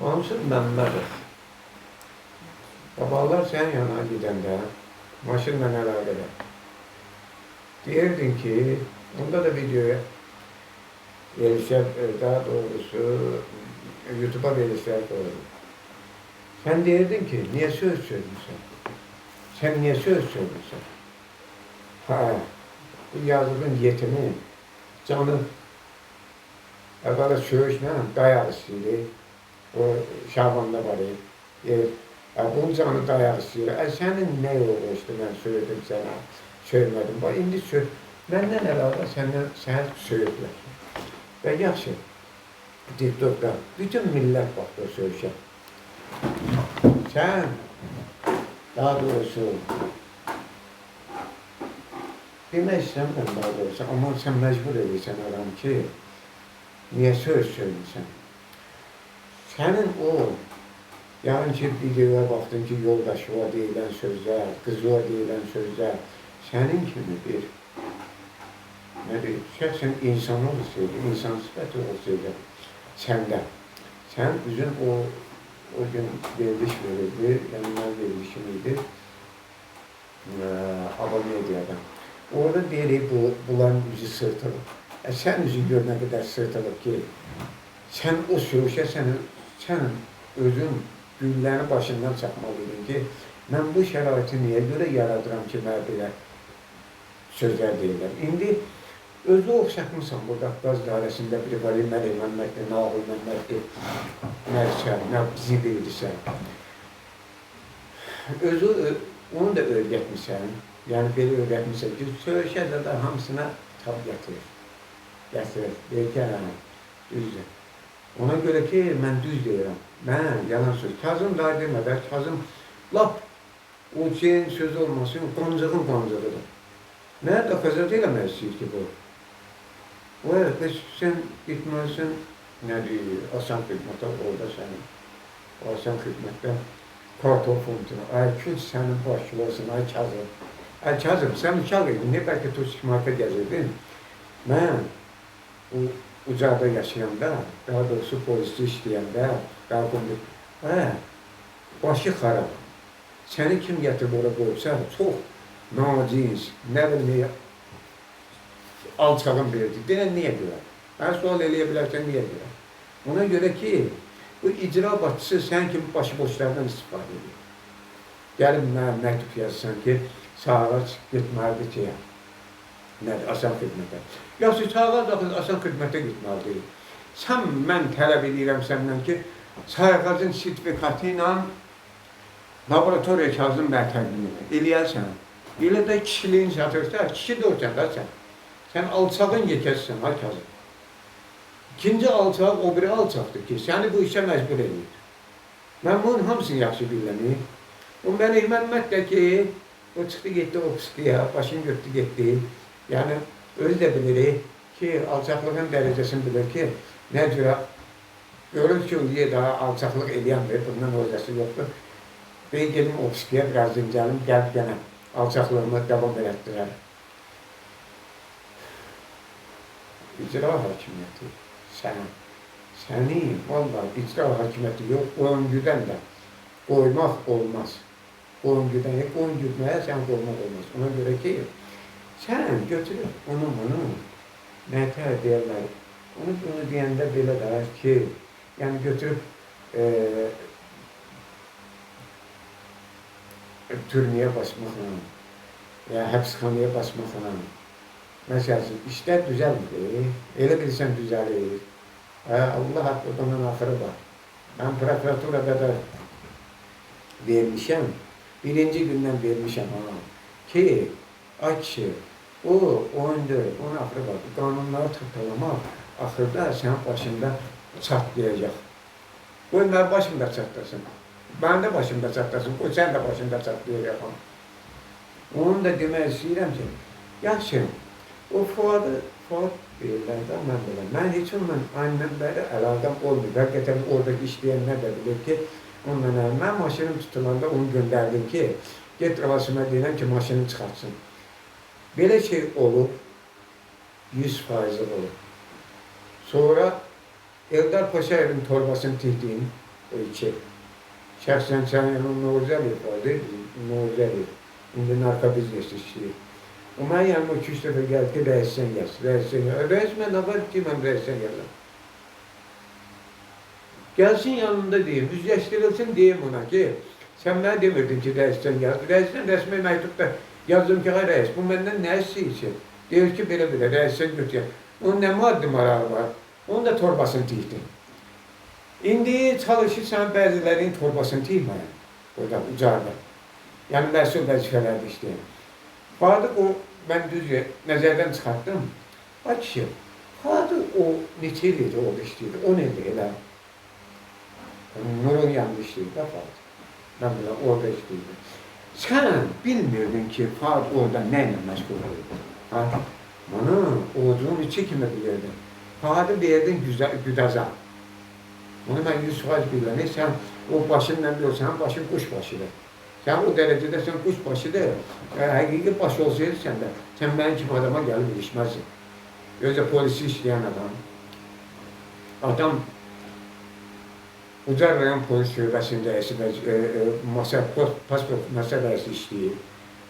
Mansur Məmmədov. Babalar sənin yanına gedəndə maşınla əlaqədar. Deyirdin ki, onda da videoya verilişlər, daha doğrusu YouTube'a verilişlər qoydum. Sən deyirdin ki, niyə söz söylürsən? Sən niyə söz söylürsən? Hə, bu yazığın yetimi, canı əvvəla söyüşlə dayaq istəyir. O Şabanda var idi. Bunun canı dayaq istəyir. Sənin nə uğraşdı, mən söyledim sənə, söyləmədim. Bax, indi söy. Məndən əlavə səndən sənə söyüblər. Və yaxşı, TikTok'da bütün millət baxdı o söyüşə. Sən, daha doğrusu, demək istəmirəm daha doğrusu, amma sən məcbur edirsən adam ki, niyə söz söylürsən? Sənin o, yəni ki, videoya baxdın ki, yoldaşıva deyilən sözlər, qızıva deyilən sözlər, sənin kimi bir, nə deyim, şəxsən insan olsaydı, insan sifəti olsaydı səndə, sən üzün o gün veriliş verildi, yəni mənim verilişim idi, Ava Media'dan. Orada deyirik, bunların üzü sırtılıb. Sən üzün gör nə qədər sırtılıb ki, sən o söyüşə, sən özün gülləri başından çatmalıydın ki, mən bu şəraiti niyə görə yaradıram ki, mənə belə sözlər deyirlər. İndi özü oxşatmısan bu Qafqaz dairəsində biri var, Məlik Məmməddir, Nağıl Məmməddir, nəsə, nə zibildirsən. Özü, onu da öyrətmirsən, yəni belə öyrətmirsən ki, söyüşə də hamısına tab gətirir. Gətirir, deyir ki, hə, düzdür. Ona görə ki, mən düz deyirəm, mən yalan söz. Kazım daha demədə, Kazım lap o şeyin sözü olmasın, qoncığın qoncığıdır. Mənə də xəzət eləmək istəyir ki, bu. O, evet, sən getməlisən, nə deyir, asan xidmətə, orada sənin, o asan xidmətdə kartof funtuna, ay kül sənin başçılı olsun, ay Kazım. Ay Kazım, sən uşaq idin, niyə bəlkə turistik gəzirdin? Mən o ucada yaşayanda, daha doğrusu polisdə işləyəndə, hə, başı xarab. Səni kim gətirib ora qoyubsa, çox nacins, nə bilim, alçağın biridir. Deyən niyə görə? Mən sual eləyə bilərsən, niyə görə? Ona görə ki, bu icra başçısı sən kimi başıboşlardan istifadə edir. Gəlin mənə məktub yazsan ki, Sağac getməlidir ki, nədir, asan xidmətə. Yaxşı, Sağac asan xidmətə getməlidir. Sən, mən tələb edirəm səndən ki, Sağacın sertifikatı ilə laboratoriya kağızını mənə təqdim edir. Eləyərsən. Elə də kişiliyin çatırsa, kişi də olsan da sən. Sən alçağın yekəsisən, ha Kazım. İkinci alçaq o biri alçaqdır ki, səni bu işə məcbur edir. Mən bunun hamısını yaxşı bilirəm. O Məlik Məmməd də ki, o çıxdı getdi o pısqıya, başını götürdü getdi. Yəni, özü də bilir ki, alçaqlığın dərəcəsini bilir ki, nə cürə görür ki, o daha alçaqlıq eləyənmir, bundan özəsi yoxdur. Bey gedim o pısqıya, biraz dincəlim, gəlib gələm, alçaqlığımı davam elətdirər. İcra hakimiyyəti səni, vallahi icra hakimiyyəti yox, qoyun güdən də qoymaq olmaz. Qoyun güdən, qoyun güdməyə sən qoymaq olmaz. Ona görə ki, sən götürüb onu bunu, nətər deyərlər, onu bunu deyəndə belə də ki, yəni götürüb türməyə basmaqla, ya həbsxanaya basmaqla, məsəl üçün, işlər düzəlmir, elə bilsən düzəlir. Allah haqqı, bunun axırı var. Mən prokuraturada da vermişəm, birinci gündən vermişəm ha, ki, ay kişi, o oyun deyil, onun axırı var. Qanunları tapdalamaq axırda sənin başında çatlayacaq. Qoy mənim başımda çatlasın, mənim də başımda çatlasın, qoy sən də başında çatlayacaq. Onu da demək istəyirəm ki, yaxşı, o Fuadı, Fuad deyirlər də, mən belə. Mən heç onunla ayından bəri əlaqəm olmuyor. Həqiqətən oradakı işləyənlər də bilir ki, onunla əlaqəm. Mən maşınım tutulanda onu göndərdim ki, get Rasimə deyirəm ki, maşını çıxartsın. Belə şey olub, 100% olub. Sonra Eldar Paşayevin torbasını tikdiyim o iki. Şəxsən sənin Novruzəliyev vardı, Novruzəliyev. İndi narko biznes işləyir. O mənim yanıma 2-3 dəfə gəldi ki, rəissən yaz, rəissən yaz. Rəis mən nə var ki, mən rəissən yazam. Gəlsin yanında deyim, üzləşdirilsin deyim ona ki, sən mənə demirdin ki, rəisdən yaz. Rəisdən rəsmi məktubda yazdım ki, ay rəis, bu məndən nə istəyir? Deyir ki, belə-belə, rəisdən götür. Onun nə maddi marağı var? Onun da torbasını tikdin. İndi çalışırsan bəzilərinin torbasını tikməyə, orada, ucarda. Yəni, məsul vəzifələrdə işləyən. Fadıq o, mən düz nəzərdən çıxartdım. Ay kişi, Fadıq o neçə il idi orada işləyirdi, 10 ildir elə. Nurun yanında işləyirdi də Fadıq. Mən bilirəm, orada işləyirdi. Sən bilmirdin ki, Fadıq orada nə ilə məşğul olurdu. Ha? Bunu oğuzun içi kimi bilirdin. Fadıq verdin güdaza. Bunu mən 100% bilirəm. Sən o başınla bilirsən, sənin başın quş başıdır. Sən o dərəcədə sən quş başıdır. Həqiqi baş olsaydı sən də, sən mənim kimi adama gəlib ilişməzdin. Özü polisi işləyən adam. Adam Ucar rayon polis şöbəsinin rəisi və pasport masa rəisi işləyir.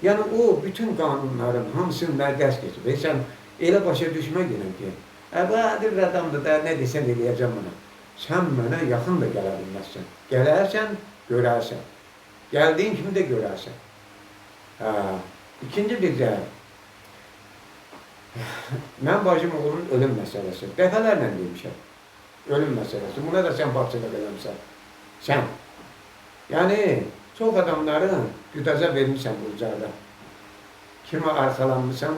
Yəni o bütün qanunların hamısını mənə dərs keçib. Sən elə başa düşmə gələm ki, adi bir adamdır da, nə desən eləyəcəm buna. Sən mənə yaxın da gələ bilməzsən. Gələrsən, görərsən. Gəldiyin kimi də görərsən. İkinci bir də, mən bacım oğlunun ölüm məsələsi. Dəfələrlə demişəm. Ölüm məsələsi. Buna da sən başçılıq eləmişsən. Sən. Yəni, çox adamların güdaza vermişsən bu ucada. Kimə arxalanmışsan,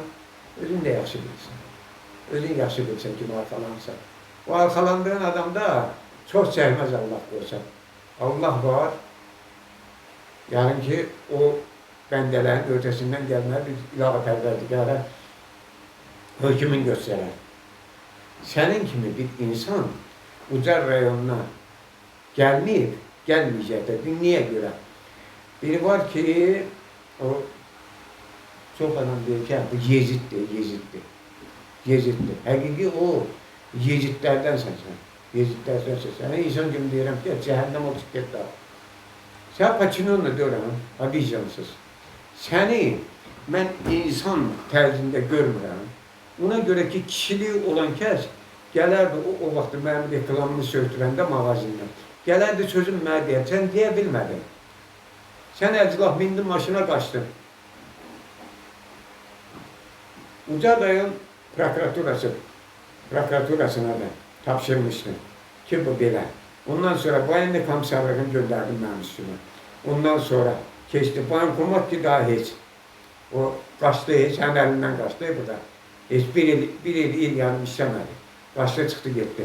özün də yaxşı bilirsən. Özün yaxşı bilirsən kimə arxalanmışsan. O arxalandığın adam da çox çəkməz Allah qoysa. Allah var. Yəni ki, o bəndələrin ötəsindən gəlməyə bir ilahi pərverdigara hökmün göstərər. Sənin kimi bir insan Ucar rayonuna gəlməyib, gəlməyəcək də. Niyə görə? Biri var ki, o çox adam deyir ki, bu Yeziddir, Yeziddir. Yeziddir. Həqiqi o Yezidlərdənsən sən. Yezidlərdənsən sən. İnsan kimi deyirəm ki, cəhənnəm ol, çıx get daha. Sən Paçinonla deyirəm, ha, vicdansız. Səni mən insan tərzində görmürəm. Ona görə ki, kişiliyi olan kəs gələrdi o vaxtı mənim reklamımı söktürəndə mağazindən. Gələrdi sözüm mənə deyər, sən deyə bilmədin. Sən əclaf mindin maşına qaçdın. Ucar rayon prokuraturasına da tapşırmışdım ki, bu belə. Ondan sonra Bayınlı komisarlığını göndərdim mənim üstümə. Ondan sonra keçdi. Bankomat ki, daha heç. O qaçdı, heç sənin əlindən qaçdı bu da. Heç bir il yarım işləmədi. Qaçdı, çıxdı, getdi.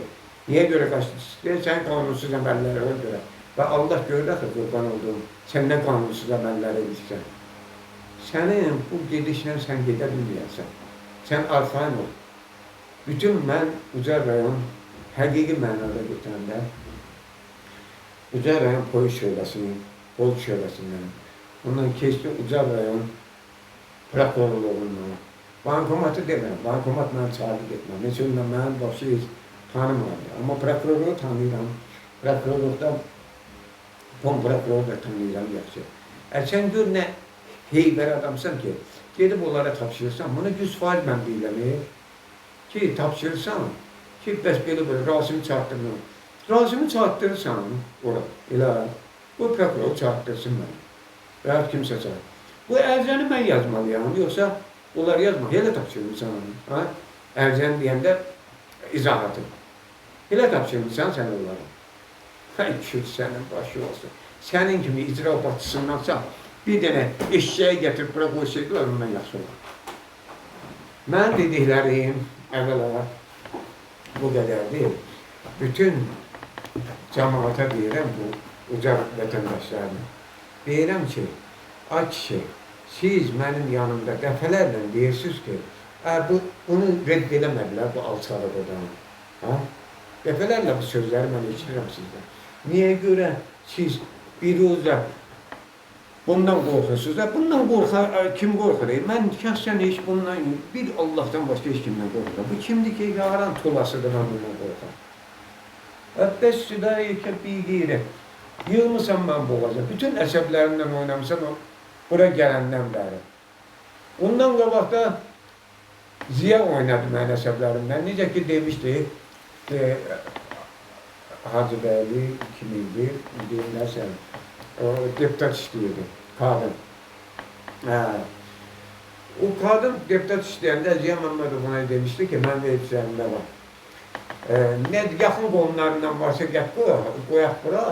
Niyə görə qaçdı, çıxdı? Sən qanunsuz əməllərə görə. Və Allah görür axı, qurban olduğum, sən nə qanunsuz əməllər edirsən. Sənin bu gedişlə sən gedə bilməyərsən. Sən arxayın ol. Bütün mən Ucar rayon həqiqi mənada götürəndə Ucar rayon polis şöbəsinin, polis şöbəsindən, ondan keçdi Ucar rayon prokurorluğundan. Bankomatı demirəm, bankomat mənim çağırdı getməm. Heç onunla mənim başı heç tanımadı. Amma prokurorluğu tanıyıram. Prokurorluqda pom prokuroru da tanıyıram yaxşı. Sən gör nə heybər adamsan ki, gedib onlara tapşırırsan, bunu 100% mən deyirəm ki, tapşırırsan ki, bəs belə-belə Rasimi çatdırmam. Rasimi çatdırırsan ora, elə bu prokuror çatdırsın məni. Və ya kimsə çatdır. Bu ərizəni mən yazmalıyam, yoxsa onlar yazma. Elə tapşırmısan onu. Ha? Ərizəni deyəndə izahatı. Elə tapşırmısan sən onlara. Ay kül sənin başı olsun. Sənin kimi icra başçısındansa bir dənə eşşəyi gətirib bura qoysaydılar, ondan yaxşı olar. Mənim dediklərim əvvəla bu qədərdir. Bütün cəmaata deyirəm bu uca vətəndaşlarına. Deyirəm ki, ay kişi, siz mənim yanımda dəfələrlə deyirsiniz ki, bunu redd eləmədilər bu alçalı buradan. Ha? Dəfələrlə bu sözləri mən eşidirəm sizdən. Niyə görə siz bir oza bundan qorxursunuz? Bundan qorxar, kim qorxur? Mən şəxsən heç bundan, bir Allahdan başqa heç kimdən qorxuram. Bu kimdir ki, yaran tulasıdır, mən bundan qorxaram. Bəs ki, bir yığmısan mən boğaza. Bütün əsəblərimlə oynamışsan o, bura gələndən bəri. Ondan qabaqda Ziya oynadı mənim əsəblərimdən. Necə ki demişdi, Hacıbəyli kim idi, deyim nəsə, o deputat işləyirdi, qadın. Hə. O qadın deputat işləyəndə Ziya Məmmədov ona demişdi ki, mənim ev üzərində var. Nə yaxın qohumlarından varsa gəl qoyaq bura,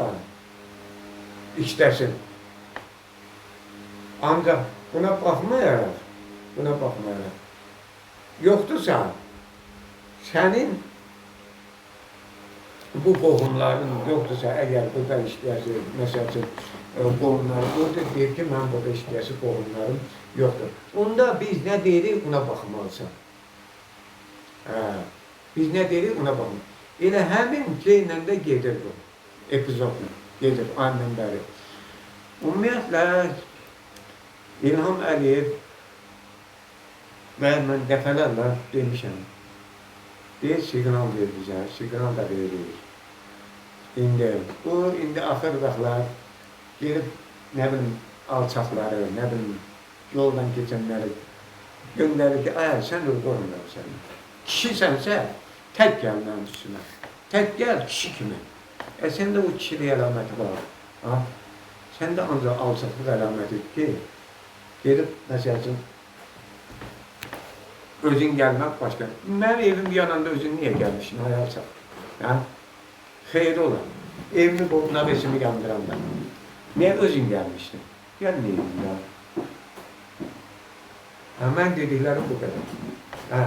işləsin. Ancaq buna baxmayaraq, yoxdursa, sənin bu qohumların yoxdursa, əgər burada işləyəsi, məsəl üçün, qohumları yoxdur, deyir ki, mən burada işləyəsi qohumlarım yoxdur. Onda biz nə deyirik, ona baxmalısan. Biz nə deyirik, ona baxmalısan. Elə həmin şeylə də gedir bu, epizodla, gedir ayından bəri. Ümumiyyətlə, İlham Əliyev və mən dəfələrlə demişəm, deyir, siqnal verir bizə, siqnal da veririk. İndi, bu, indi axır vaxtlar gelib, nə bilim, alçaqları, nə bilim, yoldan keçənləri göndərir ki, ay, sən öl qoymuram səni. Kişisənsə, tək gəl mənim üstümə. Tək gəl kişi kimi. Səndə o kişilik əlaməti var. Ha? Səndə ancaq alçaqlıq əlaməti ki, gedib, məsəl üçün, özün gəlmək başqa. Mənim evim yananda özün niyə gəlmişsin, ay alçaq? Hə? Xeyri olar. Evimi, navesimi yandıranda. Niyə özün gəlmişdin? Gəlməyim ya. Hə, mən dediklərim bu qədər. Hə.